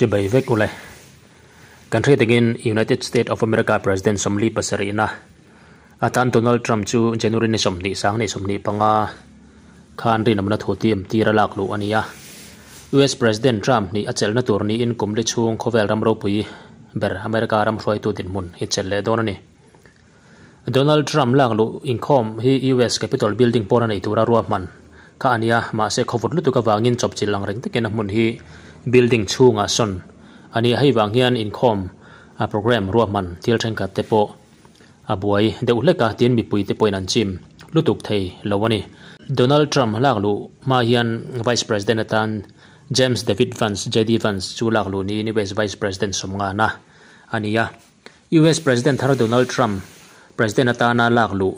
Chibai vek ule. Kan hriat angin United State of America President 47 na atan Donald Trump chu January ni 20 sang ni 25 khan rinamna thu ti tira lak lu ania. US President Trump ni a chelna tur ni in kumli chung khawvel ram ropui ber America ram hruaitu dinhmun hi chel leh dawn ani. Donald Trump lak lu inkhawm hi US Capitol Building pawna nei tura ruahman kha ania, mahse khawvawt lutuk awangin chawpchilh lang reng takin a hmun hi building chhungah sawn ani. Hei vang hian inkhawm a program ruahman thil thenkhat te pawh a buai deuh hlek a, tin mipui te pawhin an chim lutuk thei lo ani. Donald Trump lak lu hma hian Vice President atan James David Vance, JD Vance chu lak lu niin US Vice President 50 na ania. US President thar Donald Trump President atana lak lu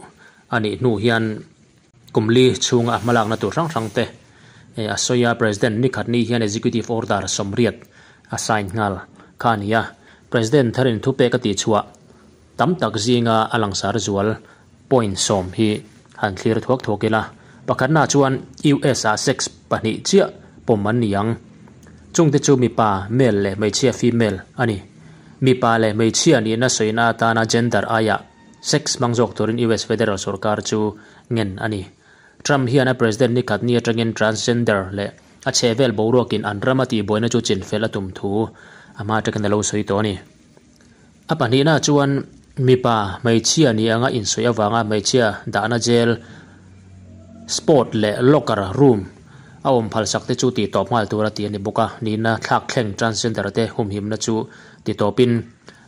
ani hnu hian kumli chhunga hmalak na tur hrang hrang te a soya. President ni khat ni hian executive order 80 a sign ngal kha ania. President tharin thu pe ka ti chhuwa tam tak zinga alangsar zual point 10 hi han thlir thuak thuak ila. Pakhat na chuan US a sex pahnih chiah pawm an niang, chungte chu mipa male leh hmeichhia female ani. Mipa leh hmeichhia ni na soina atana gender aya sex hmang zawk turin US federal sarkar chu ngen ani. Trump hian a president ni khat ni atangin transgender leh a chhevel boruakin an rama ti buaina chu chin fel a tum thu ama takin alo sawi tawh ani. A pahnih na chuan mipa hmeichhia ni anga insawih awanga hmeichhia dahna jail sport leh locker room a awm phalsak te chu ti tawp nghal tura ti ani bawk a. Nihna thlak thleng transgender te humhimna chu ti tawpin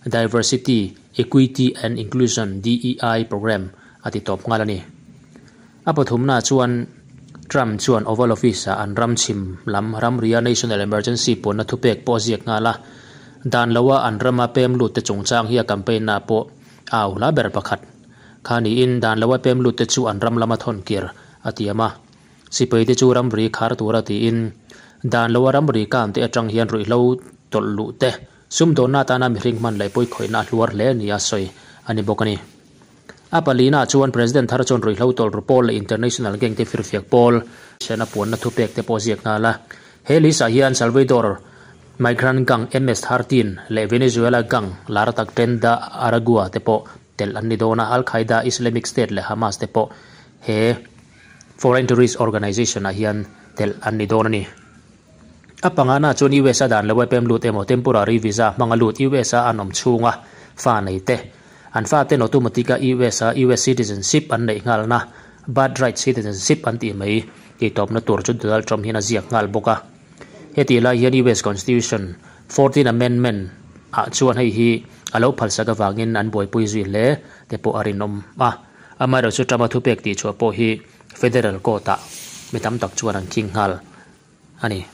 Diversity, Equity and Inclusion, DEI program a ti tawp nghal ani. A pathumna chuan Trump chuan Oval Office a an ram chhim lam ramria national emergency puanna thupek pawh a ziak nghal a. Dan loa an rama pem lut te chungchang hi a campaign na pawh au hla ber pakhat kha niin, dan loa pem lut te chu an ram lama thawn kir a tiam a. Sipai te chu ramri khar tura tiin, dan loa ramri kam te atang hian ruihhlo tawlh luh te, sumdawnna atana mihring hman leh pawi khawihna hluar hle ni a sawi ani bawk ani. A palina chuan President thar chuan ruihhlo tawlh ru pawl leh international gang te firfiak pawl sena puanna thupek te pawh ziak nghal a. He list ah hian Salvador migrant gang MS-13 leh Venezuela gang lar tak Tren de Aragua te pawh tel an ni dawn a. Al Qaeda, Islamic State leh Hamas te pawh he foreign terrorist organization ah hian tel an ni dawn ani. A pangana chuan US a dan lo pem lut emaw temporary visa hmanga lut, US a an awm chhunga fa nei te, an fa ten automatic a US a US citizenship an neih nghalna, birthright citizenship an tih mai, ti tawpna tur chu Donald Trump hian a ziak nghal bawk a. Heti lai hian US Constitution 14 Amendment ah chuan hei hi alo phalsak awangin an buaipui zui hle te pawh a rinawm a. Amaherawhchu chu Trump a thupek tih chhuah pawh hi federal court ah mi tam tak chuan an khing nghal ani.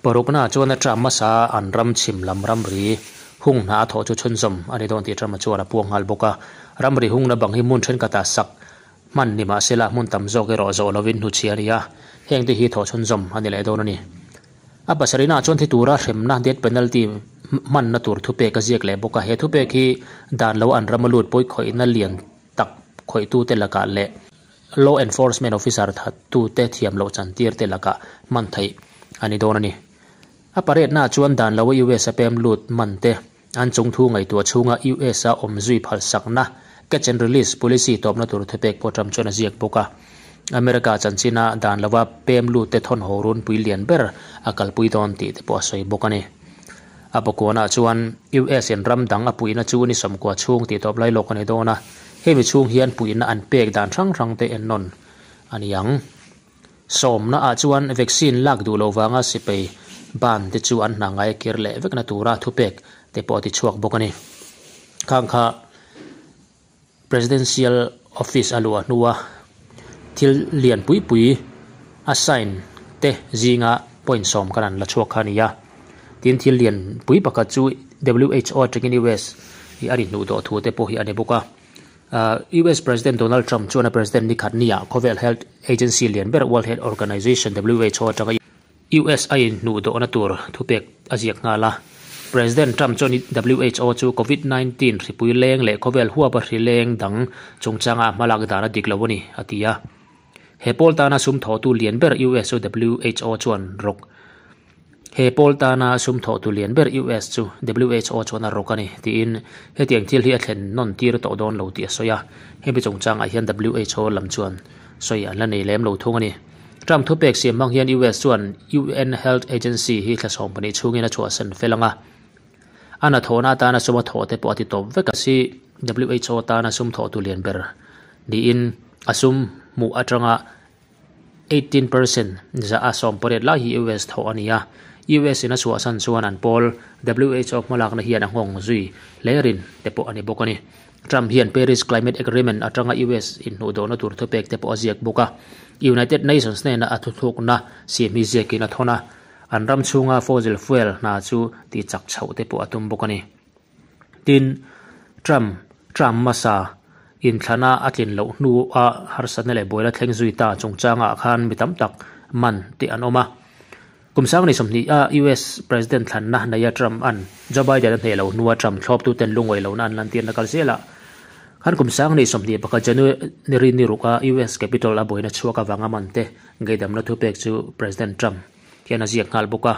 Parukna chuan a Trump hmasa an ram chhim lam ramri hung hna a thawh chu chhunzawm ani dawn tih Trump a chuan a puang nghal bawk a. Ramri hungna bang hi hmun thenkhatah sak hman ni mahsela hmun tam zawk erawh zawh lovin hnuchhia ani a, heng te hi thawh chhunzawm ani leh dawn ani. A pasarihna chuan thi tura hremna, death penalty, hmanna tur thupek a ziak leh bawk a. He thupek hi dan lo an rama lut pawi khawihna lian tak khawihtu te lakah leh law enforcement officer thattu te thiam loh chantir te lakah hman theih ani dawn ani. A pariatna chuan dan lo US a pem lut man te an chung thu ngaihtuah chhunga US a awm zui phalsakna, catch and release policy, tawpna tur thupek pawh Trump chuan a ziak bawk a. America chanchina dan lova pem lut te thawn haw run pui lian ber a kalpui dawn tih te pawh a sawi bawk ani. A pakuana chuan US in ram dang a puihna chu ni 90 chhung tih tawp lai lawk ani dawn a, hemi chhung hian puihna an pek dan hrang hrang te en nawn ani ang. Sawmna ah chuan vaccine lak duh lo wanga sipai ban te chu an hna ngai kir leh vekna tura thupek te pawh ti chhuak bawk ani. Khang kha presidential office a luah hnua thil lian pui pui a sign te zinga point 10 kan an la chhuak kha ani a. Tin thil lian pui pakhat chu WHO atangin US hi ani hnu dawh thu te pawh hi ani bawk a. US President Donald Trump chuan a president ni khat nia khawvel health agency lian ber World Health Organization, WHO, atanga US a in hnu dawhna tur thupek a ziak nghal a. President Trump chuan WHO chu COVID-19 hripui leng leh khawvel huapa hri leng dang chungchanga hmalak dan a dik lo ani a ti a. He pawl tana sum tho tu lian ber US chu WHO chuan rok He pawl tana sum thawhtu lian ber US chu WHO chuan a rawk a ni, tiin hetiang thil hi a thlen nawn tir tawh dawn lo tih a sawi a. Hemi chungchangah hian WHO lam chuan sawi an la nei lem lo thung a ni. Trump thupek siam hmang hian US chuan UN Health Agency hi thla 12 chhungin a chhuahsan fel ang a. A hnathawhna atana sum a thawh te pawh a ti tawp vek a. WHO tana sum thawhtu lian ber niin a sum hmuh atanga 18% 18% lai hi US thawh a ni a. US in a chhuahsan chuan an pawl WHO hmalakna hian a nghawng zui hle rin te pawh a ni bawk a ni. Trump hian Paris Climate Agreement atanga US inhnuhdawhna tur thupek te pawh a ziak bawk a. United Nations hnena a thuthlukna siam hi ziakin a thawn a, an ram chhunga fossil fuel hna chu tihchak chhoh te pawh a tum bawk a ni. Tin, Trump, Trump hmasa inthlana a tlin loh hnua harsatna leh buaina thleng zui ta chungchangah khan mi tam tak man tih an awm a. Kum sang ni 20 a US President thlanna neia Trump an Joe Biden a hneh loh hnua Trump thlawptuten lungawi lohna an lantirna kal zelah khan kum sang ni 21 January ni ruka US Capitol a buaina chhuak avanga man te ngaihdamna thupek chu President Trump hian a ziak nghal bawk a.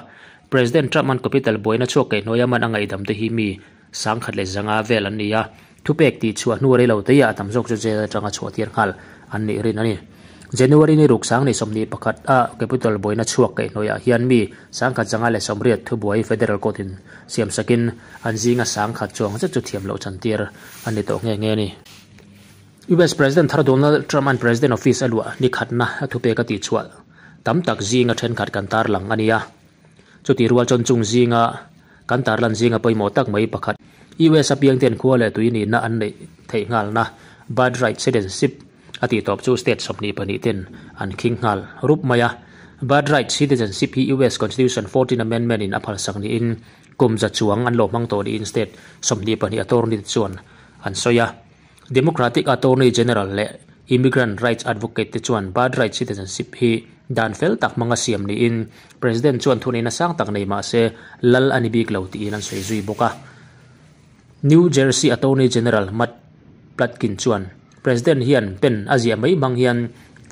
President Trump an Capitol buaina chhuak kaihhnuaia man a ngaihdam te hi mi 1100 vel an ni a. Thupek tih chhuah hnu rei lo te ah tam zawk chu jail atanga chhuah tir nghal an nih rin a ni. January ni ruk 2021 a Capitol buaina chhuak kaihhnuaiah hian mi 1180 thubuai federal court in siam sakin an zinga 1000 chuang zet chu thiam loh chan tir an ni tawh nghe nghe a ni. US President thar Donald Trump an President office a luah ni khatna a thupek a tih chhuah tam tak zinga thenkhat kan tarlang a ni a. Chuti rual chuan chung zinga kan tarlan zinga pawimawh tak mai pakhat US a piangten khua leh tui nihna an neih theih nghalna birthright citizenship a tih tawp chu state 22 ten an khing nghal rup mai a. Birthright citizenship hi US Constitution 14 Amendment in a phalsak niin kum za chuang an lo hmang tawh niin state 22 attorney te chuan an sawi a. Democratic Attorney General leh Immigrant Rights Advocate te chuan birthright citizenship hi dan fel tak hmanga siam niin President chuan thuneihna sang tak nei mah se lal a ni bik lo tiin an sawi zui bawk a. New Jersey Attorney General Matt Platkin chuan President hian pen a ziah mai hmang hian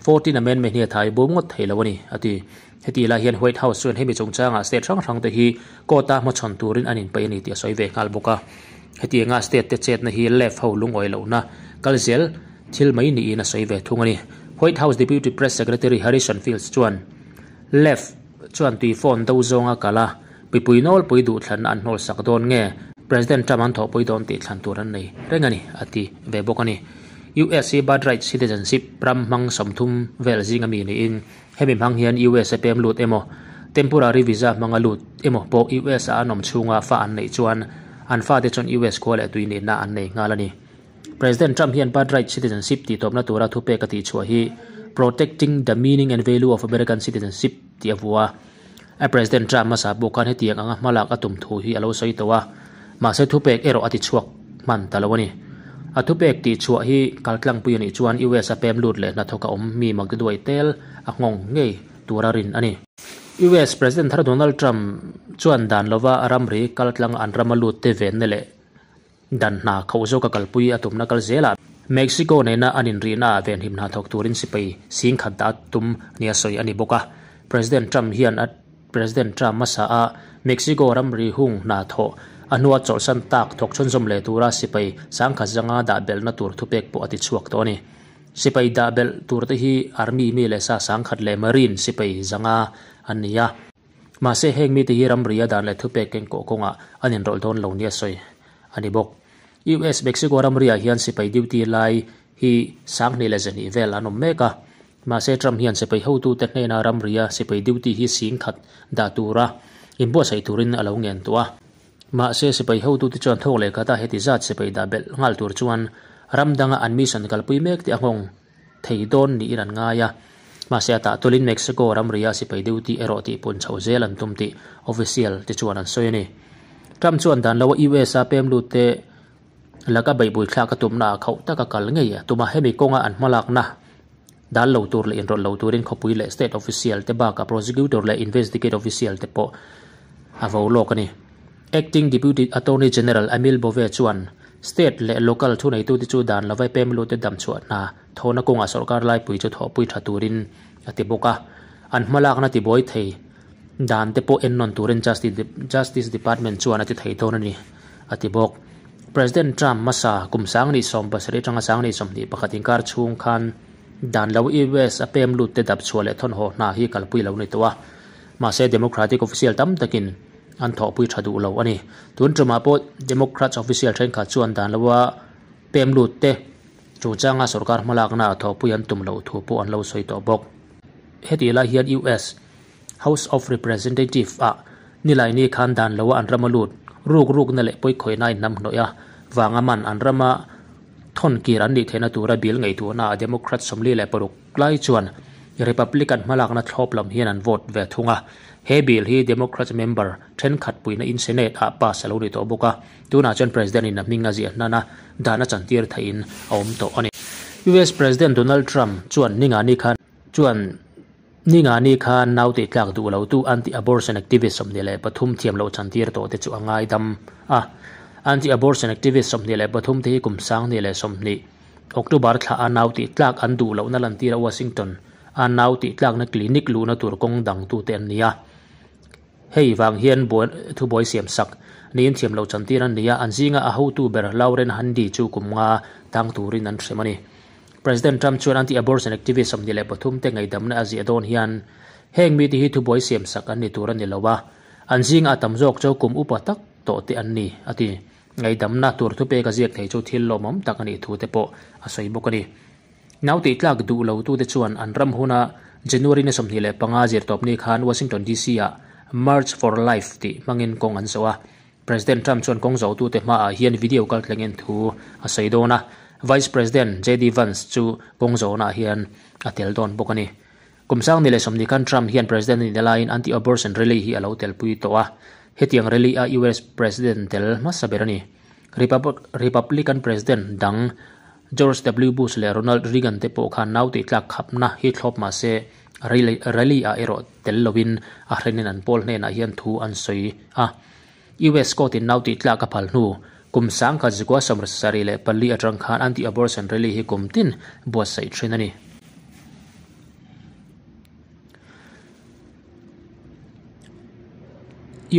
14 Amendment hi a thai bum ngawt thei lo a ni, a ti. Heti lai hian White House chuan hemi chungchangah state hrang hrang te hi court a hmachhawn turin an inpeih a ni tih a sawi ve nghal bawk a. Hetianga state te chetna hi left ho lungawi lohna kal zel thil mai niin a sawi ve thung a ni. White House Deputy Press Secretary Harrison Fields chuan left chuan tui phone do zawnga kal a, mipui nawlpui duhthlanna an hnawlsak dawn nge President Trump an thawhpui dawn tih thlan tur an nei reng a ni, a ti ve bawk a ni. US hi birthright citizenship ram hmang 30 vel zinga mi niin hemi hmang hian US a pem lut emaw, temporary visa hmanga lut emaw pawh US a an awm chhunga fa an neih chuan an fate chuan US khua leh tui nihna an nei nghal a ni. President Trump hian birthright citizenship tih tawpna tura thupek a tih chhuah hi Protecting the Meaning and Value of American Citizenship tih a vua. A President Trump hmasa pawh khan hetiang anga hmalak a tum thu hi a lo sawi tawh a, mahse thupek erawh a ti chhuak hman ta lo a ni. A thupek tih chhuah hi kaltlangpui a nih chuan US a pem lut leh hnathawk a awm mi mak duai tel a nghawng ngei tura rin a ni. US President thar Donald Trump chuan dan lova ramri kaltlang an rama lut te venna leh dan hna khauh zawka kalpui a tumna kal zelah Mexico nena an inrihna ah venhim hna thawk turin sipai 10,000 dah tum nia sawi a ni bawk a. President Trump hian a President Trump hmasa a Mexico ramri hung hna thawh a hnua chawlhsan tak thawk chhunzawm leh tura sipai 10,500 dah belhna tur thupek pawh a ti chhuak tawh a ni. Sipai dah belh tur te hi Army mi leh sa 10,000 leh Marine sipai 500 an ni a. Mahse heng mite hi ramri a dan leh thupek kengkawh kawngah an inrawlh dawn lo nia sawi a ni bawk. US Mexico ramriah hian sipai duty lai hi 2100 vel an awm mek a. Mahse Trump hian sipai hotute hnena ramria sipai duty hi 10,000 dah tura inbuatsaih turin a lo ngen tawh a. Mahse sipai hotute chuan thawk leh khata heti zat sipai dah belh nghal tur chuan ram danga an mission kalpui mek tih a nghawng thei dawn niin an ngai a. Mahse a tah tulin Mexico ramria sipai duty erawh tih pun chho zel an tum tih official te chuan an sawi a ni. Trump chuan dan loa US a pem lut te laka beihpui thlak a tumna ah khauh taka kal ngei a tuma hemi kawnga an hmalakna dan lo tur leh inrawlh lo turin khawpui leh state official te bakah prosecutor leh investigate official te pawh a vo lawk a ni. Acting Deputy Attorney General Emil Bove chuan state leh local thuneitute chu dan lovai pem lut te dam chhuah hna thawhna kawngah sorkar laipui chu thawhpui tha turin a ti bawk a. An hmalakna tibuai thei Dan te pawh ennawn turin Justice Department chuan a ti thei dawn a ni, a ti bawk. President Trump hmasa kum 2017 atanga 2021 inkar chhung khan dan lo US a pem lut te dap chhuah leh thawnhaw hna hi kalpui lo ni tawh a. Mahse Democratic official tam takin an thawhpui tha duh lo a ni. Tun tumah pawh Democrats official thenkhat chuan dan loa pem lut te chungchanga sorkar hmalakna a thawhpui an tum loh thu pawh an lo sawi tawh bawk. Hetih lai hian US House of Representative ah Nilaini khan dan loa an ram a lut ruk rukna leh pawikhawihna a inhnamhnawih a vanga man an rama thawn kir an nih theihna tura bill ngaihtuahna ah Democrat 46 lai chuan Republican hmalakna thlawp lam hian an vote ve thung a. He bill hi Democrats member thenkhat puihna in Senate ah pass a lo ni tawh bawk a, tunah chuan President in a hming a ziah hnan a, dan a chantir theihin a awm tawh a ni. US President Donald Trump chuan ningani khan chuan Ningani khan nau tihtlak duh lotu anti-abortion activist 23 thiam loh chantir tawh te chu a ngaidam a. Anti-abortion activist 23 te hi kum 2020 October thla a nau tihtlak an duh lohna lantira Washington a nau tihtlakna clinic luhna tur kawng dangtute an ni a. Hei vang hian thubuai siam sak niin thiam loh chantir an ni a, an zinga a hotu ber Lauren Handy chu kum nga tang turin an hrem a ni. President Trump chuan anti-abortion activist 23 te ngaihdamna a ziah dawn hian heng mite hi thubuai siam sak an ni tur a ni lo a, an zinga a tam zawk chu kum upa tak tawh te an ni, a ti. Ngaihdamna tur thupek a ziak thei chu thil lawmawm tak a nih thu te pawh a sawi bawk a ni. Nau tihtlak duh lo tute chuan an ram huna January ni 25 zirtawpni khan Washington DC ah March for Life tih hmangin kawng an zawh a. President Trump chuan kawng zawhtute hmaah hian video kaltlengin thu a sawi dawn a, Vice President JD Vance chu kawng zawhnaah hian a tel dawn bawk a ni. Kum 2020 khan Trump hian President a nih laiin anti-abortion rally hi a lo telpui tawh a, hetiang rally a US President tel hmasa ber a ni. Republican President dang George W Bush leh Ronald Reagan te pawh khan nau tihtlak khapna hi thlawp mah se rally ah erawh tel lovin a hrenin an pawl hnenah hian thu an sawi a. US court in nau tihtlak a phal hnu kum 1974 atang khan anti-abortion rally hi kum tin buatsaih thin a ni.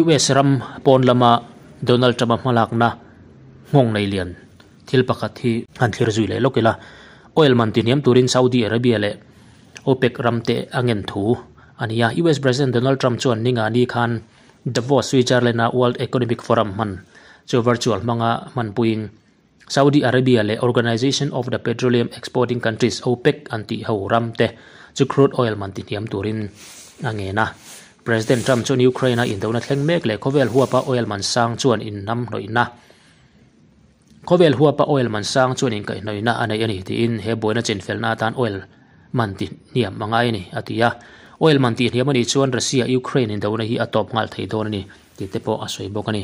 US ram pawn lama Donald Trump-a hmalakna nghawng nei lian thil pakhat hi han thlir zui leh lawk ila. Oil man tihniam turin Saudi Arabia leh OPEC ram te a ngen thu a ni a. US President Donald Trump chuan ningani khan Davos, Switzerland-a World Economic Forum hman chu virtual hmanga hmanpuiin Saudi Arabia leh Organization of the Petroleum Exporting Countries, OPEC, an tih ho ram te chu crude oil man tihniam turin a ngen a. President Trump chuan Ukraine-a indona thleng mek leh khawvel huapa oil man sang chuan inhnamhnawihna Khawvel huapa oil man sang chuan inkaihhnawihna a nei a ni tiin he buaina chinfelna atan oil man tihniam a ngai a ni, a ti a. Oil man tihniam a nih chuan Russia-Ukraine indona hi a tawp nghal thei dawn a ni tih te pawh a sawi bawk a ni.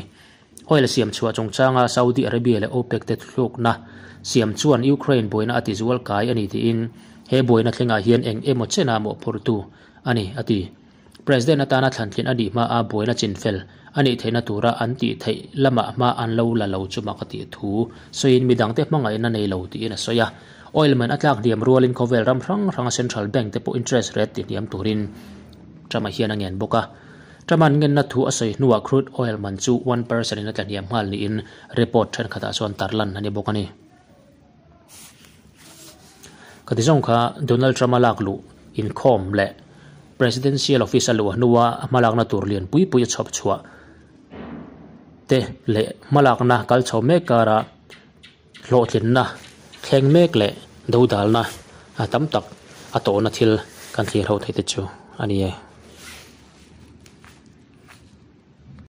Oil siam chhuah chungchanga Saudi Arabia leh OPEC te thlukna siam chuan Ukraine buaina a tizual kai a ni tiin he buaina thlengah hian eng emaw chena mawhphurtu a ni, a ti. President atana thlantlin a nih hmaa buaina chinfel a nih theihna tura an tih theih lamah hma an lo la lo chu mak a tih thu sawiin midangte hmangaihna nei lo tiin a sawi a. Oil man a tlak hniam rualin khawvel ram hrang hranga central bank te pawh interest rate tihniam turin Trump-a hian a ngen bawk a. Trump-a'n ngenna thu a sawi hnuah crude oil man chu 1% in a tla hniam nghal niin report thenkhatah chuan tarlan a ni bawk a ni. Ka ti zawng kha Donald Trump-a lak luh inkhawm leh Presidential Office a luh hnua a hmalakna tur lian pui pui a chhawp chhuah te leh hmalakna kal chho mek kara hlawhtlinna thleng mek leh dodalna tam tak a tawhna thil kan thlir ho theih te chu a ni e.